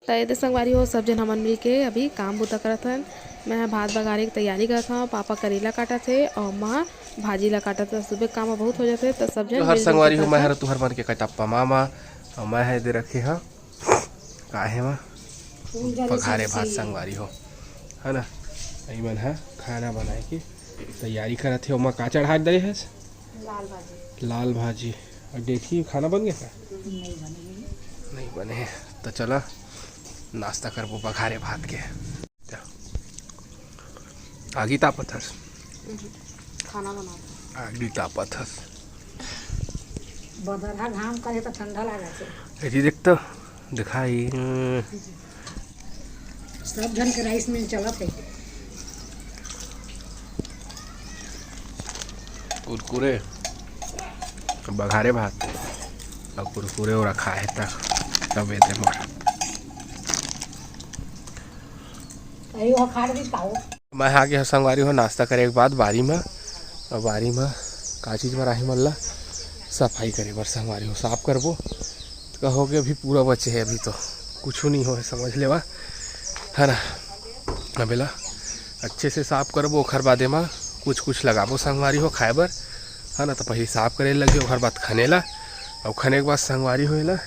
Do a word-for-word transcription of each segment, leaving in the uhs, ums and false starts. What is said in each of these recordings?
त एदे संगवारी हो, सब झन हमन मिलके अभी काम बूता करत हन। मैं ह भात बघारे के तैयारी करत हव, पापा करेला काटत हे अउ माँ भाजी ला काटत हे। सुबह काम ह बहुत हो जाथे, त सब झन जोहार मिलजुल के संगवारी हो, करत मैं हन। हर तुहर मन के कटप्पा मामा, अउ मैं ह एदे रखे हव का हे माँ? बघारे भात संगवारी हो, है ना? इमन ह खाना बनाए के तैयारी करत हे। ओमा का चढ़ा दे हस? लाल भाजी। लाल भाजी। अउ डेठी खाना बन गया का? नहीं बने। नहीं बने हे। त चला नाश्ता करबो बघारे भात के। आगी तापत हस? खाना बना। आगी तापत हस। बदरहा घाम करे त ठंडा लागत हे। एती देख तो, दिखाई। सब झन के राइस मिल चलत हे। कुरकुरे, बघारे भात अउ कुरकुरे ओ रखा हे त, तब एदे मोर। अरे वो खाड़ भी पाओ। मैं आगे हव संगवारी हो नाश्ता करे के बाद बारी म, अउ बारी म का चीज बर आही मन ला सफाई करे बर संगवारी हो, साफ करबो। त कहो कि अभी पूरा बचे हे, अभी तो कुछ नहीं हो हे, समझ लेवा, है ना? अब एला अच्छे से साफ करबो, ओखर बाद एमा कुछ कुछ लगाबो संगवारी हो खाए बर, है ना? त पहले साफ करे लगे, ओखर बाद खने ला, अउ खने के बाद संगवारी हो एला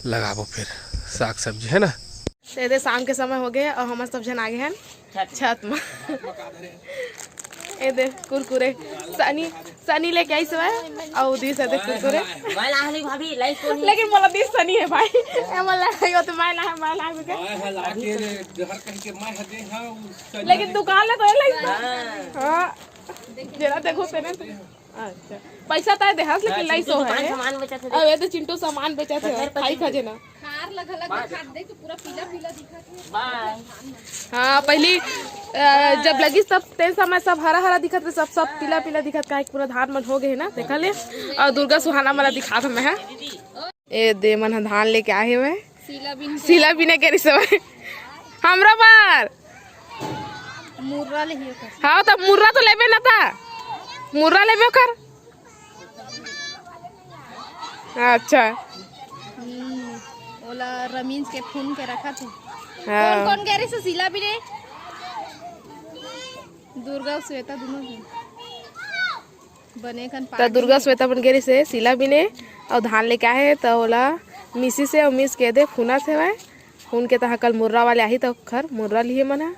लगाबो फिर साग सब्जी, है ना? त एदे शाम के समय हो गए अउ हमन सब झन आ गए हन छत। छत म। एदे कुरकुरे सनी, सनी लेके आइस हवय अउ दिस एदे कुरकुरे। मैं लाहली भाभी, लाई तो नहीं। लेकिन मोला दिस सनी हे भाई। ए मोला लड़ाई होत, मैं लाहूँ, मैं लाहूँ के। मैं ह लाके रे, जहर कह के मैं ह दे, हाँ, उ सनी लेकिन दुकान ले तो ए लाई। हाँ। हाँ। जेला देखो तेने तो। अच्छा, पैसा तय देहस, लेकिन हाँ, लाई चिंटू सो दुकान है। सामान बेचत हे। अब ये तो चिंटू सामान बेचत हे, तो फिर खाई पैसा खजे ना। खार लगा लगा खाद देख के पूरा पीला पीला दिखत हे। बाय। हाँ, पहली, अ, जब लगिस तब तेन समय सब हरा हरा दिखत रहे, सब, सब पीला पीला दिखत, काहे कि पूरा धान मन हो गए हे ना, देखा ले। अउ दुर्गा सुहाना मन ला दिखात हँव मैं, हाँ। एदे मन ह धान लेके आए हवय। सीला बिन के। सीला बिने के रिसवय। हमरा बर। मुर्रा ले ही ओकर। हाँ, त मुर्रा तो लेबे ना ता। मुर्रा लेबे ओकर। अच्छा। हम्म, ओला रमीज के फोन के रखत हे। हाँ। कौन, कौन गे रिस सीला बिने? दुर्गा अउ श्वेता दोनों झन। बने कन त पानी दुर्गा हे। श्वेता मन गे रिस हे सीला बिने अउ धान लेके आए हे, त ओला मिसिस हे अउ मिस के एदे फुनत हवय। फुन के तहाँ कल मुर्रा वाले आही, त ओखर मुर्रा लिहे मन ह।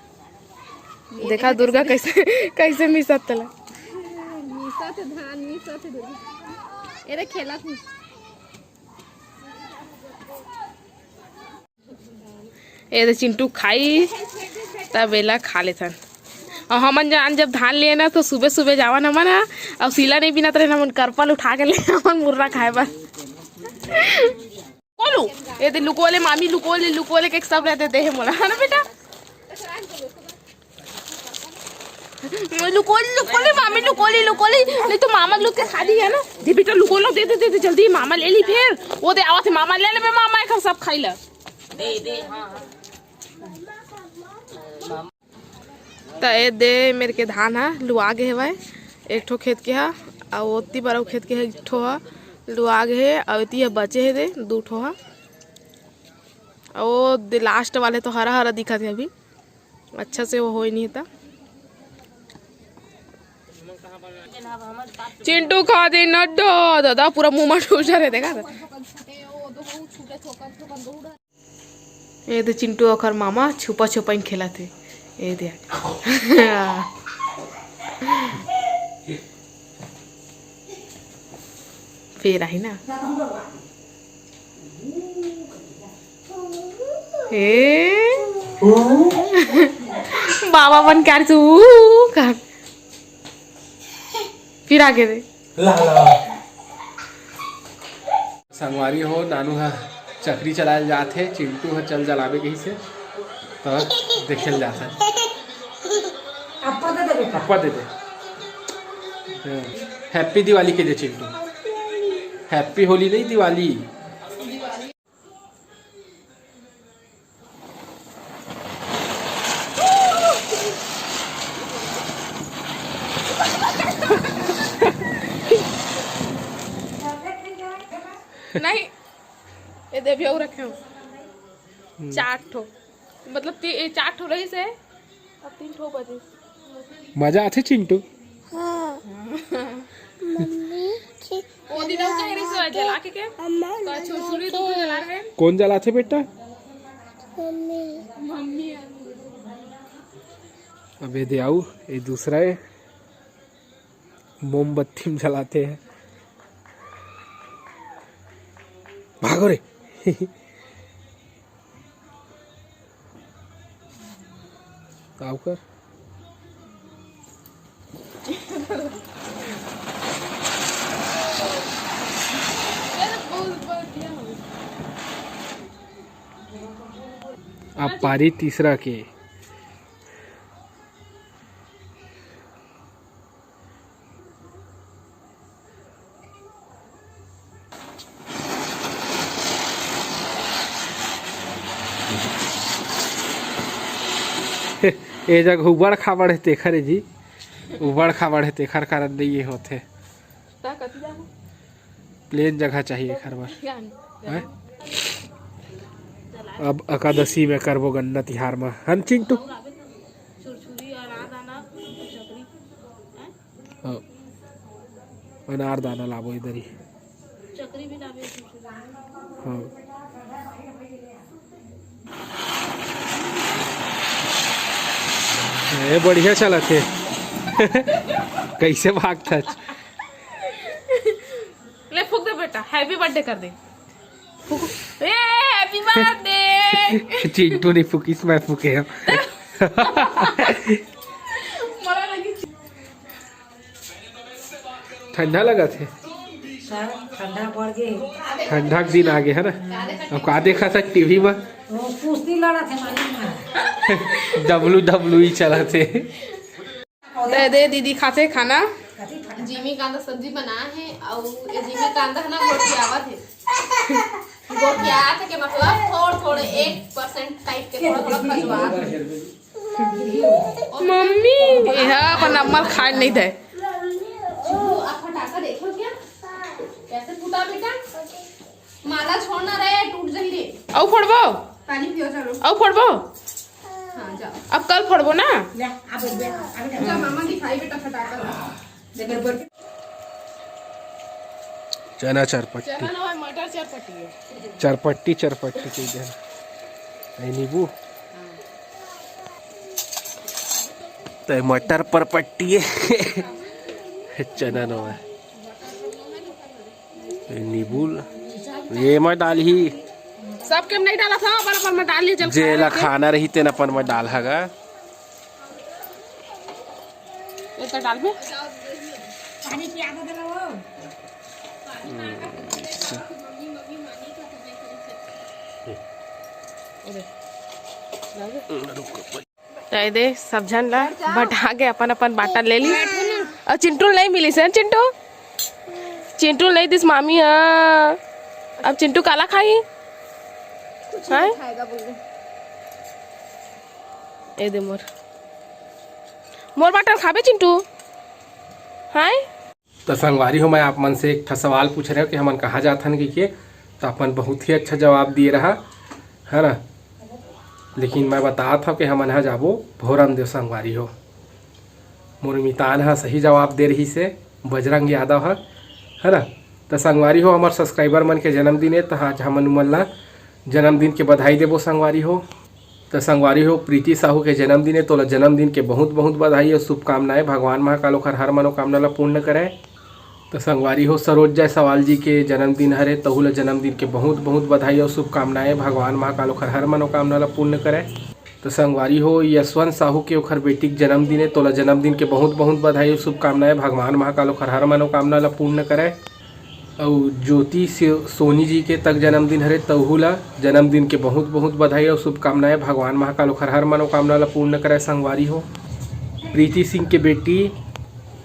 ये देखा देखा दुर्गा कैसे कैसे, कैसे मिसत तेला। मिसत हे धान, मिसत हे दुर्गा। एरे खेलत हे। एदे चिंटू खाई, तब एला खा लेथन। अउ हमन जान जब धान लिए ना, तो सुबह सुबह जावन हमन ह, अउ सीला नहीं बिनत रहे, हमन करपल उठा के ले हमन मुर्रा खाए बर। बोलू, एदे लुकोले मामी, लुकोले, लुकोले के सब रहते देहे मोला, है ना बेटा? लुकोली, लुकोली, मामी, लुकोली, लुकोली, नहीं तो मामा लुक के खा दी है ना। दे बेटा, लुकोलो, दे, दे, दे, दे, जल्दी मामा ले ली फिर। वो दे, आवत हे मामा, ले ले बे मामा, एखर सब खाई ला। दे, दे, हाँ, हाँ। त एदे मेर के धान ह लुआ गे हवय, एक ठो खेत के ह, अउ ओती बर अउ खेत के ह एक ठो ह लुआ गे हे, अउ एती ह बचे हे दे दू ठो ह। अउ ओ दे लास्ट वाले तो हरा हरा दिखत हे अभी। अच्छा से वो होय नहीं हे त। चिंटू खा दे नड्डा, दादा पूरा मुंह में ठूस जा रहे, देखा था। ये दे चिंटू ओखर मामा छुपा छुपाइन खेलत हे। ये दे। फेर आही ना। ए। बाबा बन के आ रही तू, ऊ, का? फिर आगे दे। ला, ला। संगवारी हो, नानू ह चकरी चलाए ल जात हे, चिंटू ह चल चलाबे कहिस हे, त देखे ल जात हे। अप्पा दे दे बेटा। अप्पा दे दे। हाँ। Happy दिवाली के दे चिंटू। Happy होली नहीं, दिवाली। नहीं, ये देवी और रखे हो। चार ठो, मतलब ती-, ए, चार ठो रहिस हे, अब तीन ठो बचे। मजा आथे चिंटू? हाँ। मम्मी, वो दिन अउ कहे रहिस हे, जला के के? अम्मा, का छुरछुरी तो जला रहे? कौन जलाथे बेटा? मम्मी। मम्मी। अबे दे आऊ, ये दूसरा है। मोमबत्ती में जलाथे। भागो रे। आऊ कर। अब पारी तीसरा के। ए जग उबड़ खाबड़ हे तेखर हे जी, उबड़ खाबड़ हे तेखर कारण नहीं ये होथे। प्लेन जगह चाहिए एखर बर। हैं? अब एकादशी में करबो गन्ना तिहार में, हन चिंटू? हाँ। अनार दाना लाबो इधर ही। हाँ। ए, बढ़िया चलत हे। कैसे भागथच? ले फूक दे बेटा, happy birthday कर दे। फूक। ए, happy birthday। चिंटू नहीं फूकिस, मैं फूके हंव। ठंडा लगत हे। सर, ठंडा पड़ गे। ठंडा के दिन आ गे हे ना। अब का देखथच टीवी में? वो कुश्ती लड़त हे मालूम हे। डब्ल्यू डब्ल्यू ई चलत हे। दे दे दीदी खाथे खाना। जिमी कांदा सब्जी बनाए हे अउ ये जिमी कांदा हे ना गोठियावत हे। गोठियात के मतलब थोड़ थोड़ एक percent type के थोड़ा थोड़ा खजवात हे। मम्मी, एहा अपन अम्मा ल खाए नहीं दे। आप फटाका देखो क्या? कैसे फूटा बेटा? माला छोड़ना रे, टूट जाही रे। अउ फोड़बो? पानी पियो, चलो। अउ फोड़बो? हाँ, जाओ। अब कल फोड़बो ना? ले, आ बैठ, बैठ, आ बैठ। जा, मामा दिखाई बेटा फटाका। चना चरपट्टी। चना ना होय, मटर चरपट्टी हे। चरपट्टी, चरपट्टी कह दे। ए नींबू। ते मटर पर पट्टी हे। चना ना होय। ए नींबू ल-, ये मत डालही। सबके में नहीं डाला था, अपन अपन में डाल लीजिए, जे ला खाना रही तेन अपन में डालहा गा। ये तो डाल में। पानी पिया दे ना वो। अरे। त ए दे, सब झन ला बटा के अपन अपन बाटा ले ली। अउ चिंटू ल नहीं मिलिस हे, चिंटू, चिंटू ल नहीं दिस मामी हा। अब चिंटू काला खाही? हैं? ए दे मोर, मोर बाटा ल खाबे चिंटू? हैं? त संगवारी हो, मैं आप मन से एक ठा सवाल पूछ रहे हो कि हमन कहाँ जाथन कहिके, त आप मन बहुत ही अच्छा जवाब दिए रहा, है ना। लेकिन मैं बतात हव कि हमन ह जाबो भोरमदेव संगवारी हो। मोर मितान ह सही जवाब दे रहिस हे, बजरंग यादव ह, है ना। त संगवारी हो, हमर subscriber मन के जन्मदिन हे, त आज हमन उमन ला जन्मदिन के बधाई देबो संगवारी हो। त संगवारी हो, प्रीति साहू के जन्मदिन हे, तोला जन्मदिन के बहुत बहुत बधाई अउ शुभकामनाएं। भगवान महाकाल ओखर हर मनोकामना ला पूर्ण करय। त संगवारी हो, सरोज जायसवाल जी के जन्मदिन हरे, तहू ला जन्मदिन के बहुत बहुत बधाई अउ शुभकामनाएं। भगवान महाकाल ओखर हर मनोकामना ला पूर्ण करय। त संगवारी हो, यशवंत साहू के ओखर बेटी के जन्मदिन हे, तोला जन्मदिन के बहुत बहुत बधाई अउ शुभकामनाएं। भगवान महाकाल ओखर हर मनोकामना ला पूर्ण करय। अउ ज्योति से-, सोनी जी के तक जन्मदिन हरे, तहू ला जन्मदिन के बहुत बहुत बधाई अउ शुभकामनाएं। भगवान महाकाल ओखर हर मनोकामना ला पूर्ण करय संगवारी हो। प्रीति सिंह के बेटी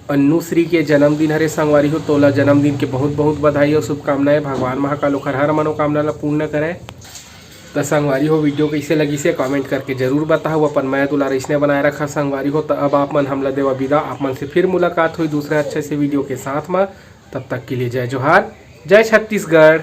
अन्नूश्री के जन्मदिन हरे संगवारी हो, तोला जन्मदिन के बहुत बहुत बधाई अउ शुभकामनाएं। भगवान महाकाल ओखर हर मनोकामना ला पूर्ण करय। त संगवारी हो, video कइसे लगिस हे comment करके जरूर बताहू। अपन मया दुलार अइसने बनाए रखा संगवारी हो। त अब आप मन हमला देवा बिदा, आप मन से फिर मुलाकात होई दूसरे अच्छे से video के साथ म। तब तक के लिए जय जोहार, जय छत्तीसगढ़।